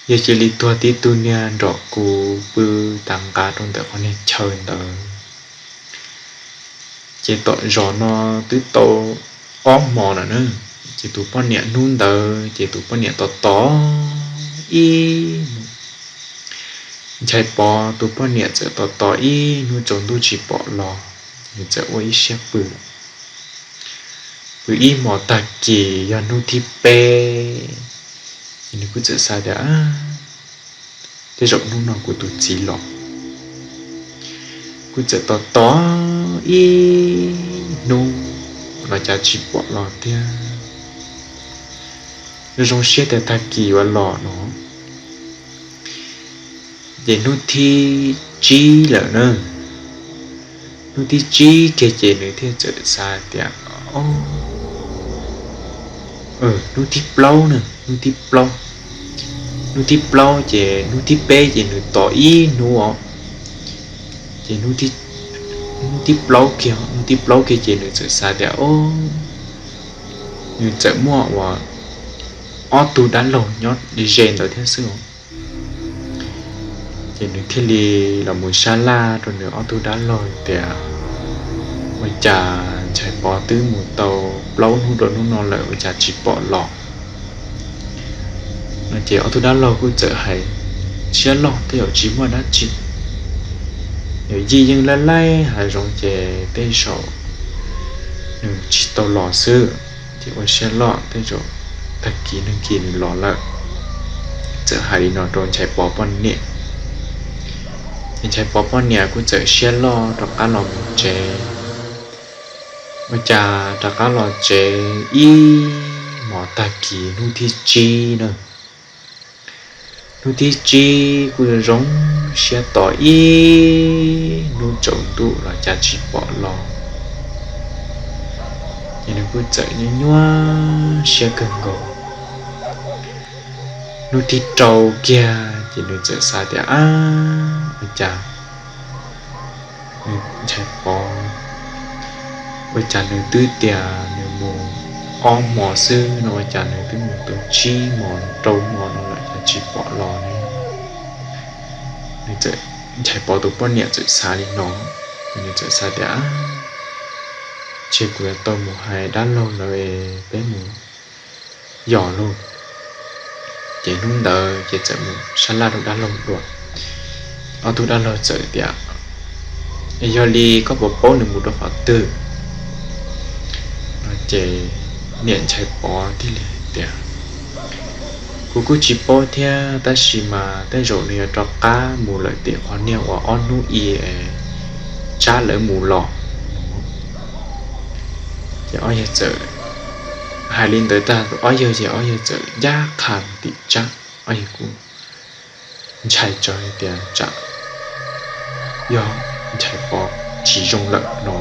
Yawg cia li tuag tib tug niag nrog kuv pw tas nqa rau ntawm qhov niag chaw ntawd. Ces tom zos no twb tau ob hmo lawm na, ces tus poj niam hnub ntawd ces tus poj niam tos tos ib hnub, Nchai Pov tus poj niam txawm tos tos ib hnub tsaus ntuj tsis pom los, nws txawm ua ib siab pw. Pw ib hmos tag kis yog hnub thib peb, ces nws kuj txawm xav tias, tej zaum hnub no kuv tus txiv los. Kuj txawm tos tos ib hnub los cas tsis pom los thiab. Zoo zoo siab tias tag kis yuav los no. Ces hnub thib tsib lawm na, hnub thib tsib kiag ces nws thiaj txawm xav tias, o, Hnub thib plaub na, hnub thib plaub, hnub thib plaub ces hnub thib peb ces nws tos ib hnub os. Ces hnub thib plaub kiag, hnub thib plaub kiag ces nws txawm xav tias, o, nws txawm muaj uas ob tug dab laug nyob ze ntawd thiab xwb. Ces nws thiaj li los mus sab laj rau nws ob tug dab laug tias, ua cas Nchaiv Pov twb mus tau plaub hnub rau hnub no lawm ua cas tsis pom los no. Ces ob tug dab laug kuj txawm hais, siab loj tej zaum tsis muaj dab tsi, yawm yij yeej laij laij hav zoov ces tej zaum nws tsis tau los xwb. Ces ua siab loj tej zaum tag kis nws kis nws los lawm. Txawm hais li no rau Nchaiv Pov poj niam. Ces Nchaiv Pov poj niam kuj txawm siab loj rov qab los mus tsev. Ua cas rov qab los tsev ib hmos tag kis hnub thib tsib na. Hnub thib tsib kuj zoo siab tos ib hnub tsaus ntuj los cas tsis pom los. Ces nws kuj txawm nyuaj nyuaj siab kawg nkaus. Hnub thib rau kiag ces nws txawm xav tias, ab, ua cas nws Nchaiv Pov, ua cas nws twb tias nws mus ob hmo xwb no ua cas nws twb mus tau tsib hmo rau hmo no lawm cas tsis pom los ne. Nws txawm, Nchaiv Pov tus poj niam txawm xav li no, ces nws txawm xav tias, tseg kuv yuav tau mus hais dab laug lawv es peb mus yos lauj. Ces hnub ntawd ces txawm mus sab laj rau dab laug dua. Ob tug dab laug txawm tias, yog li koj puas paub nws mus rau qhov twg? Ces niam Nchaiv Pov thiaj li hais tias, kuv kuj tsis paub thiab tab sis mas tej zaum nws yuav rov qab mus lawm tim qhov niag uas ob hnub i Tsab lawv mus los. Ces ob yawg txawm hais li ntawd tag rau ob yawg ces ob yawg txawm ncaj qha mus tim Tsab. Ob yawg kuj ntshai tsawv hais tias tsam yog Nchaiv Pov tsis zoo lawm no.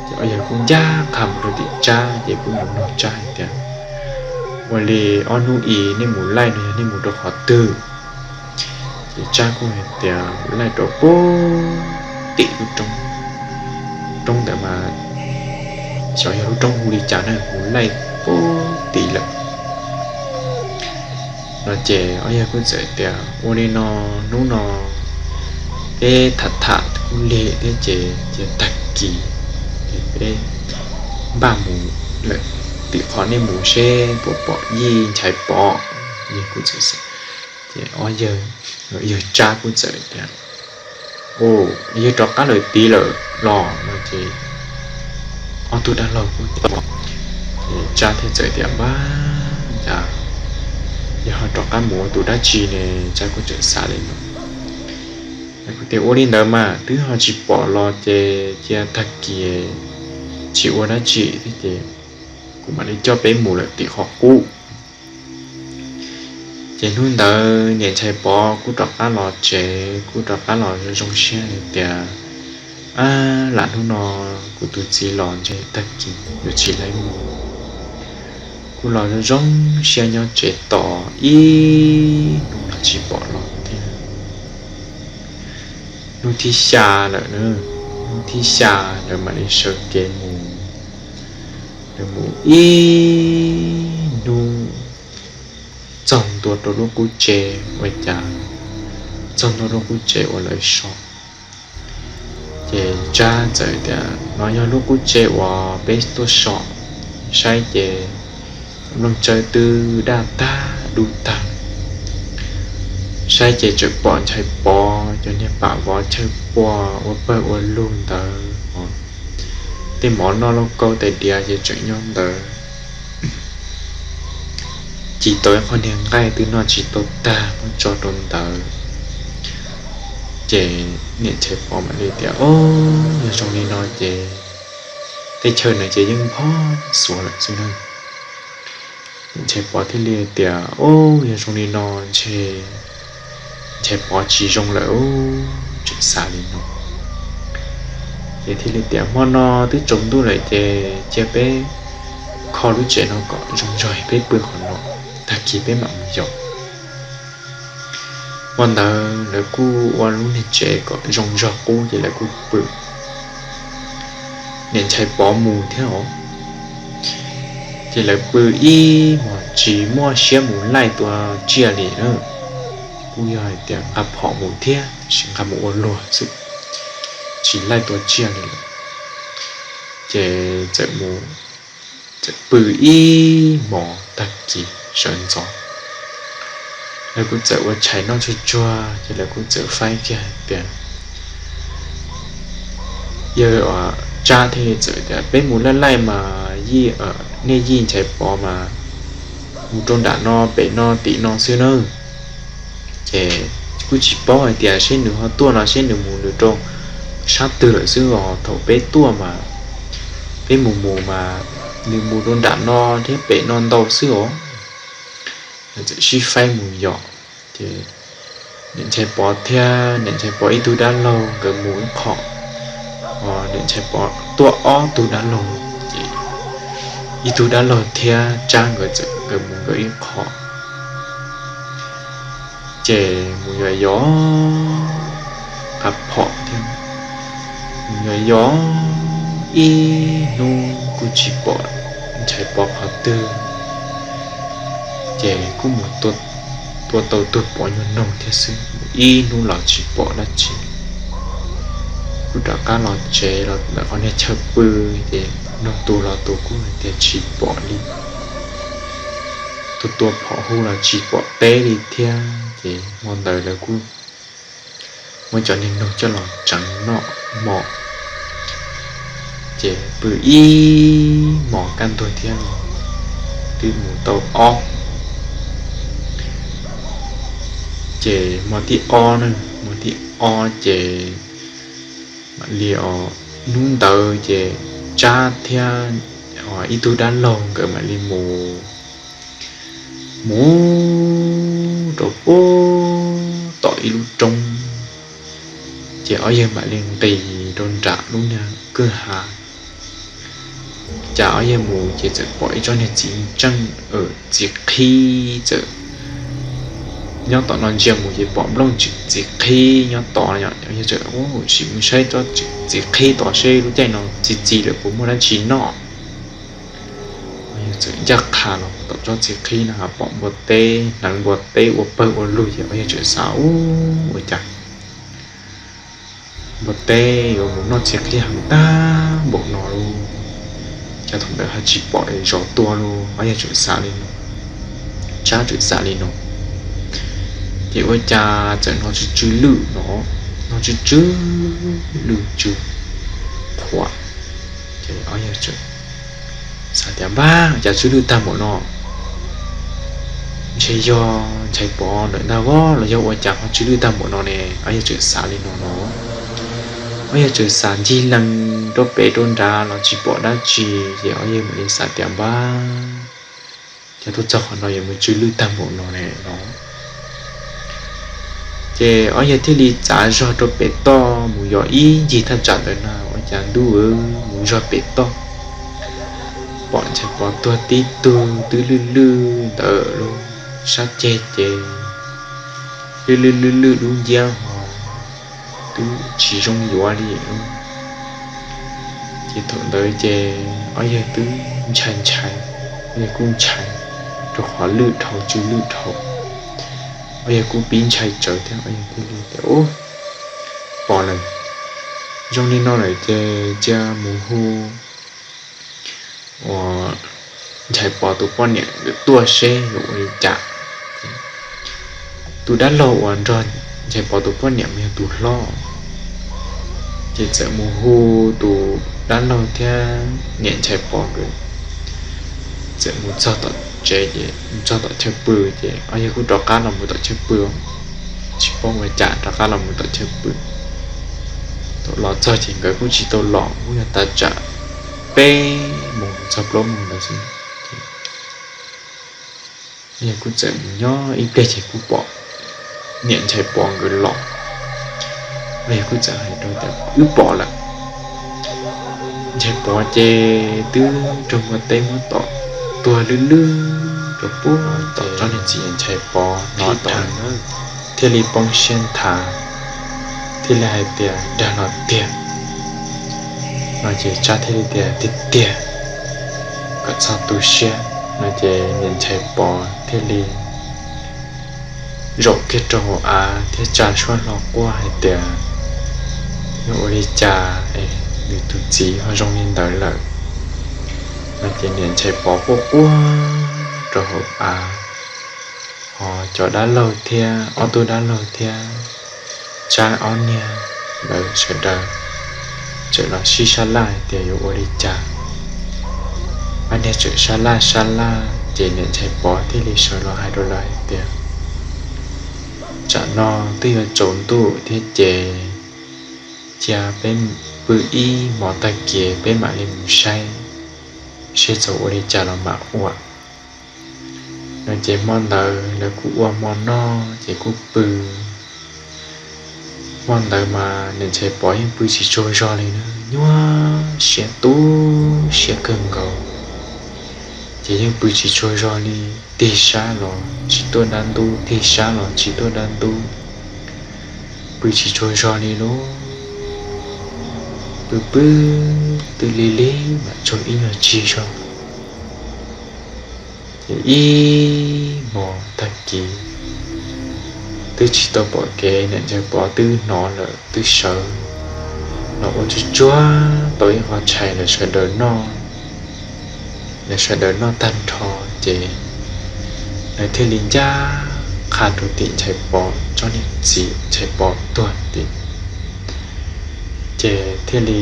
Ces ob yawg kuj ncaj qha mus rau tim Tsab ces kuj mus nug Tsab hais tias, ua li ob hnub i nej mus laij no yog nej mus rau qhov twg? Ces Tsab kuj hais tias laij rau pem tim lub roob, roob ntawd mas xyov yog lub roob hu li cas na, mus laij pem tid lawm no. Ces ob yawg kuj txawm tias ua li no, hnub no peb tham tham kuj lig thiab ces cia tag kis ces peb npaj mus lawm tim qhov nej mus seb puas pom Yij Nchaiv Pov. Yawg kuj txawm, ces ob yawg, yawg Tsab kuj txawm tias, yawg rov qab lawm tid lawm los no. Ces ob tug dab laug kuj, ces Tsab thiaj txawm tias, npab, cas yog ho rov qab mus ua tus dab tsi ne? Tsab kuj txawm xav li no. Kuv tias ua li ntawd mas twb ho tsis pom los ces cia tag kis tsis ua dab tsi thiab ces kuv mam li coj peb mus lawm tim qhov qub. Ces hnub ntawd niam Nchaiv Pov kuj rov qab los tsev, kuj rov qab los zoo siab hais tias, ab, lam hnub no kuv tus txiv los ntshe tag kis yuav tsis lawv mus. Kuj los zoo zoo siab nyob tsev tos ib hnub los tsis pom los thiab. Hnub thib xya lawm na, hnub thib xya lawv mam li sawv kev mus. Lawv mus ib hnub txog ntua rau lub qub tsev ua cas, txog ntua lub qub tsev uas lawv so. Ces Tsab txawm tias no yog lub qub tsev uas peb tuaj so, saib ces nplooj tsawb twb daj tag dub tag, saib ces tseem pom Nchaiv Pov cov niag pam vov chaw puag ua pawg ua lug ntawd, tej mov noj lauj kaub tais diav ces tseem nyob ntawd. Ci tau ib qho niag nqaij twb noj tsis tau tag muab tso rau ntawd. Ces niam Nchaiv Pov mam li tias, o, yog zoo li no ces tej chaw no ces yeej npog xuav lawm xwb na. Niam Nchaiv Pov thiaj li tias, o, yog zoo li no ntshe Nchaiv Pov tsis zoo lawm, tseem xav li no. Ces thiaj li tias hmo no twb tsaus ntuj lawm ces cia peb kho lub tsev no kom zoo zog peb pw qhov no, tag kis peb mam mus yos. Ua ntawd lawv kuj ua lub niag tsev kom zoo zog qub ces lawv kuj pw. Niam Nchaiv Pov mus thiab os, ces lawv pw ib hmos tsis muaj siab mus laij tua tsiaj li na. Kuj yog hais tias nqa phom mus thiab tab sis nqa mus ua luag xwb, tsis laij tua tsiaj li lawm. Ces txawm mus, txawm pw ib hmos tag kis sawv ntxov, lawv kuj txawm ua tshais noj tsuag tsuag ces lawv kuj txawm faib kiag hais tias, yawg Tsab thiaj txawm tias, peb mus laij laij mas yij, nej yij Nchaiv Pov mas mus rau nram no pem no tim no xwb nawb. Ces kuj tsis paub hais tias seb nws ho tuaj no seb nws mus nws rau sab twg lawm xwb os. Thaum peb tuaj mas peb mus mus mas nws mus rau nram no thiab pem no ntau xwb os. Lawv txawm sib faib mus yos, ces niam Nchaiv Pov thiab niam Nchaiv Pov ib tug dab laug nkawd mus ib qho, niam Nchaiv Pov tuaj ob tug dab laug, ces ib tug dab laug thiab Tsab nkawd txawm nkawd mus nkawd ib qho. Ces mus yos yos, nqa phom thiab mus yos yos ib hnub kuj tsis pom Nchaiv Pov qhov twg. Ces kuj mus tua tau tug pov nyuag noog thiab xwb, mus ib hnub los tsis pom dab tsi. Kuj rov qab los tsev los ntawm qhov niag chaw pw, ces nug tus los tus kuj hais tias tsis pom li. Tus tua phom hu los tsis pom teb li thiab. Ces hmo ntawd lawv kuj muab cov niag noog coj los tseev noj hmo. Ces pw ib hmos kaj ntug thiab los twb mus tau ob. Ces hmo thib ob na, hmo thib ob ces mam li, hnub ntawd ces Tsab thiab ib tug dab laug nkawd mam li mus, mus rau pem tom ib lub roob, ces ob yawg mam li nqis rau nram lub niag kwj ha. Cas ob yawg mus ces txawm pom ib tsob niag txiv ntseej, txiv qhib txawm nyob tom no ntsia mus ces pom nplooj txiv qhib nyob tod. Yawg txawm sim mus saib tsob txiv qhib tod seb lub caij no txi txiv lawm puas muaj dab tsi noj. Yawg txawm ncaj qha los tom tsob txiv qhib no pom npua teb, hneev npua teb ua pawg ua lug ces ob yawg txawm xav, ub, ua cas npua teb yuav mus noj txiv qhib heev tag npaum no lauj? Cas thaum ntawd ho tsis pom zov tua lauj? Ob yawg txawm xav li no, Tsab txawm xav li no. Ces ua cas txawm hnov tsw tsw lwj no, hnov tsw tsw lwj tsw qhuav. Ces ob yawg txawm xav tias, npab, cas tsw lwj tag npaum no? Ntshe yog Nchaiv Pov lawm ntag vos los yog ua cas ho tsw lwj tag npaum no ne? Ob yawg txawm xav li no no. Ob yawg txawm xav ncig lees rau pem rau nrad los tsis pom dab tsi, ces ob yawg mam li xav tias, npab, cas tuaj txog qhov no yuav mus tsw lwj tag npaum no ne no. Ces ob yawg thiaj li txav zog rau pem toj mus yos ib ncig thaj tsam ntawd na, ua cas ntuj, mus zog pem toj pom Nchaiv Pov tuag tib tug twb lwj lwj ntawm lub sab ceg ces lwj lwj lwj lwj dub nciab ho twb tsis zoo yuav li. Ces thaum ntawd ces ob yawg twb ntshai ntshai, ob yawg kuj ntshai rau qhov lwj dhau tsw lwj dhau, ob yawg kuj pib ntshai tsawv thiab. Ob yawg thiaj li tias, ub, pom lawm, zoo li no lawm ces cia mus hu uas Nchaiv Pov tus poj niam nkawd tuaj seb yuav ua li cas. Tus dab laug uas nrog Nchaiv Pov tus poj niam mas yog tus hlob, ces txawm mus hu tus dab laug thiab niam Nchaiv Pov nkawd txawm mus txog tom tsev ces mus txog tom chaw pw, ces ob yawg kuj rov qab los mus tom chaw pw, tsis paub ua cas rov qab los mus tom chaw pw. Thaum los txog ces nkawd kuj tsis tau los, kuj yog tav tsam peb moos txog plaub moos ntawd xwb. Ob yawg kuj txawm mus nyob ib pliag ces kuj pom niam Nchaiv Pov nkawd los. Ob yawg kuj txawm hais rau tias, wb pom lawm. Nchaiv Pov ces twb raug npua teb muab tom tuag lwj lwj rau puag tom tsob niag txiv. Niam Nchaiv Pov hnov tau thiaj li poob siab nthav, thiaj li hais tias, Dag los tiag no ces Tsab thiaj li tias, Tiag tiag, kom txhob tu siab no ces Niam Nchaiv Pov thiaj li zaum kiag rau hauv av thiab tsa suab hlo quaj hais tias, Yuav ua li cas es nws tus txiv ho zoo li ntawd lawm? No ces Niam Nchaiv Pov quaj quaj rau hauv av, ho cov dab laug thiab ob tug dab laug thiab Tsab ob niag lawv sawv daws txawm los sib sab laj hais tias yuav ua li cas. Ob niag txawm sab laj sab laj ces Niam Nchaiv Pov thiaj li sawv los hais rau lawv hais tias, Tsam no twb yuav tsaus ntuj thiab ces cia peb pw ib hmos tag kis peb mam li mus saib seb txog ua li cas los mam ua. No ces hmo ntawd lawv kuj ua hmo noj ces kuj pw. Hmo ntawd mas Niam Nchaiv Pov yeej pw tsis tsaug zog li na, nyuaj siab tu siab kawg nkaus. Ces yeej pw tsis tsaug zog li, tig sab los tsis tuaj dab ntub, tig sab los tsis tuaj dab ntub, pw tsis tsaug zog li lauj. Pw pw twb lig lig mam tsaug ib nyuag tsig zog. Ces ib hmos tag kis twb tsis tau pom kev, Niam Nchaiv Pov twb hnov lawm twb sawv los ua tsuag tsuag tau ib qho tshais lawv sawv daws noj. Lawv sawv daws noj tag nrho ces lawv thiaj li ncaj qha rau tim Nchaiv Pov tsob niag txiv Nchaiv Pov tuag tim. Ces thiaj li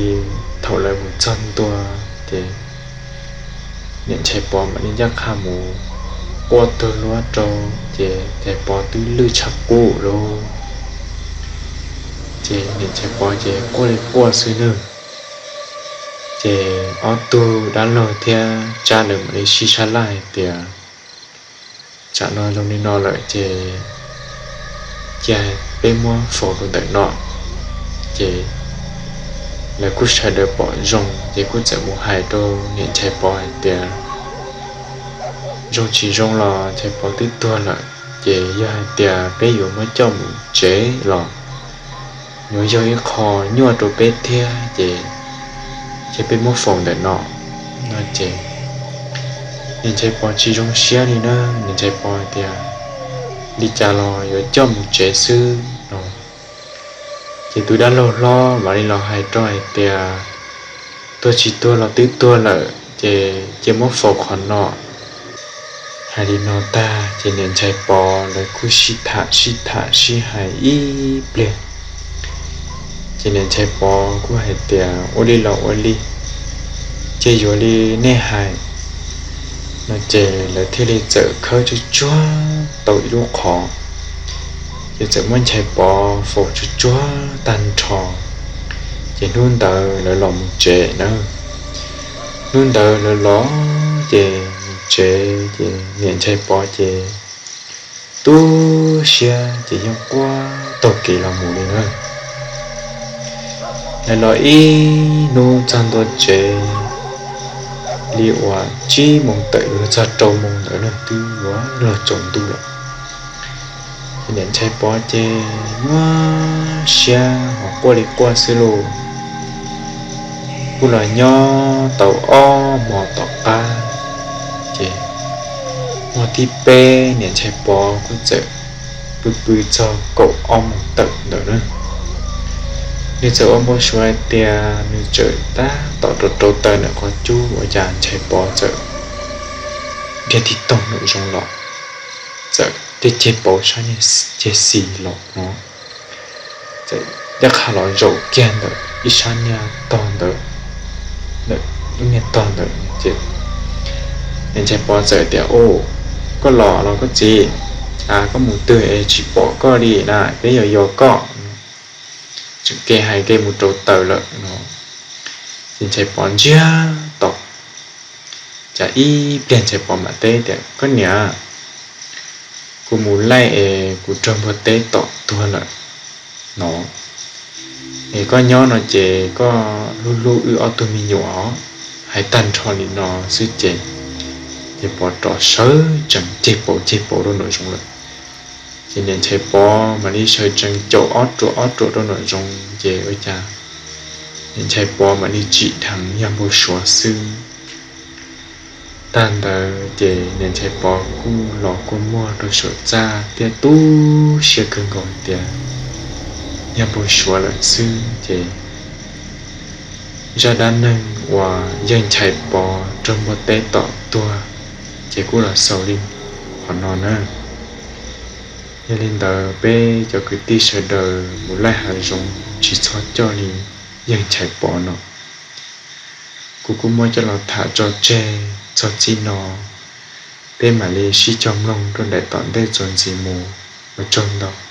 thaum lawv mus txog ntua ces Niam Nchaiv Pov mam li ncaj qha mus quaj tuag luab rau, ces Nchaiv Pov twb lwj tshaj qub lauj. Ces Niam Nchaiv Pov ces quaj li quaj xwb nawb. Ces ob tug dab laug thiab Tsab lawv mam li sib sab laj hais tias, Tsam no zoo li no lawm ces cia peb muab faus rau ntawm no. Ces lawv kuj sawv daws pom zoo ces kuj txawm mus hais rau Niam Nchaiv Pov hais tias, Zoo tsis zoo los Nchaiv Pov twb tuag lawm, ces yog hais tias peb yuav muab coj mus tsev los yuav yog ib qho nyuaj rau peb thiab, ces cia peb muab faus ntawm no. No ces Niam Nchaiv Pov tsis zoo siab li na, Niam Nchaiv Pov hais tias, Li cas los yuav coj mus tsev xwb no. Ces tus dab laug hlob mam li los hais rau hais tias, Tuag tsis tuag los twb tuag lawm ces cia muab faus qhov no. Hais li no tag ces Niam Nchaiv Pov lawv kuj sib tham sib tham sib hais ib pliag. Ces Niam Nchaiv Pov kuj hais tias, Ua li los ua li, ces yuav li nej hais. No ces lawv thiaj li txawm khawb tsuag tsuag tau ib lub qhov, ces txawm muab Nchaiv Pov faus tsuag tsuag tag nrho. Ces hnub ntawd lawv los mus tsev na. Hnub ntawd lawv los ces mus tsev ces Niam Nchaiv Pov ces tu siab ces yeej quaj taug kev los mus li na. Lawv los ib hnub txog ntua tsev li uas tsib moos tawm yuav txog rau moos ntawd na twb yuav luag tsaus ntuj lawm. Ces Niam Nchaiv Pov ces nyuaj siab ho quaj li quaj xwb lauj. Kuj los nyob tau ob hmo tom qab, ces hmo thib peb Niam Nchaiv Pov kuj txawm pw pw txog kaum ob moos tawm ntawd na. Nws txawm ua npau suav hais tias nws txawm tab tom rau rau taws ntawm qhov cub ua cas Nchaiv Pov txawm dhia tig toog nraum zoov los, txawm ceg ceg pauv sab niag ceg xis los no, txawm ncaj qha los zaum kiag ntawm ib sab niag tog ntawd, ntawm lub niag tog ntawd ces Niam Nchaiv Pov txawm tias, Au, koj los los koj txiv, a koj mus twg es tsis pom koj li na, peb yos yos koj. Tseem ke hais ke mus rau taws lawm no. Ces Nchaiv Pov ntsiag to, cas ib pliag Nchaiv Pov mam teb tias, Koj niam, kuv mus laij es kuv raug npua teb tom tuag lawm no, es koj nyob no ces koj hlub hlub wb ob tug me nyuam os. Hais tag nrho li no xwb ces Ces Pov rov sawv tsees ceg paus ceg paus rau nraum zoov lawm. Ces niam Nchaiv Pov mam li sawv tsees caum ob ruam ob ruam rau nraum zoov ces ua cas niam Nchaiv Pov mam li tsim dheev Yawg Npau Suav xwb. Tag ntawd ces niam Nchaiv Pov kuj los kua muag rau saum txaj thiab tu siab kawg nkaus tias yog npau suav lawm xwb ces zaj dab neeg uas yawg Nchaiv Pov raug npua teb tom tuag ces kuj los xaus li qhov no na. Yog li ntawd peb cov kwv tij sawv daws mus laij hav zoov tsis txhob coj li yawg Nchaiv Pov no. Kuv kuj muab coj los tham tso tseg txog txij no, peb mam li sib cog mloog rau daim tom ntej txuas ntxiv mus. Ua tsaug ntau.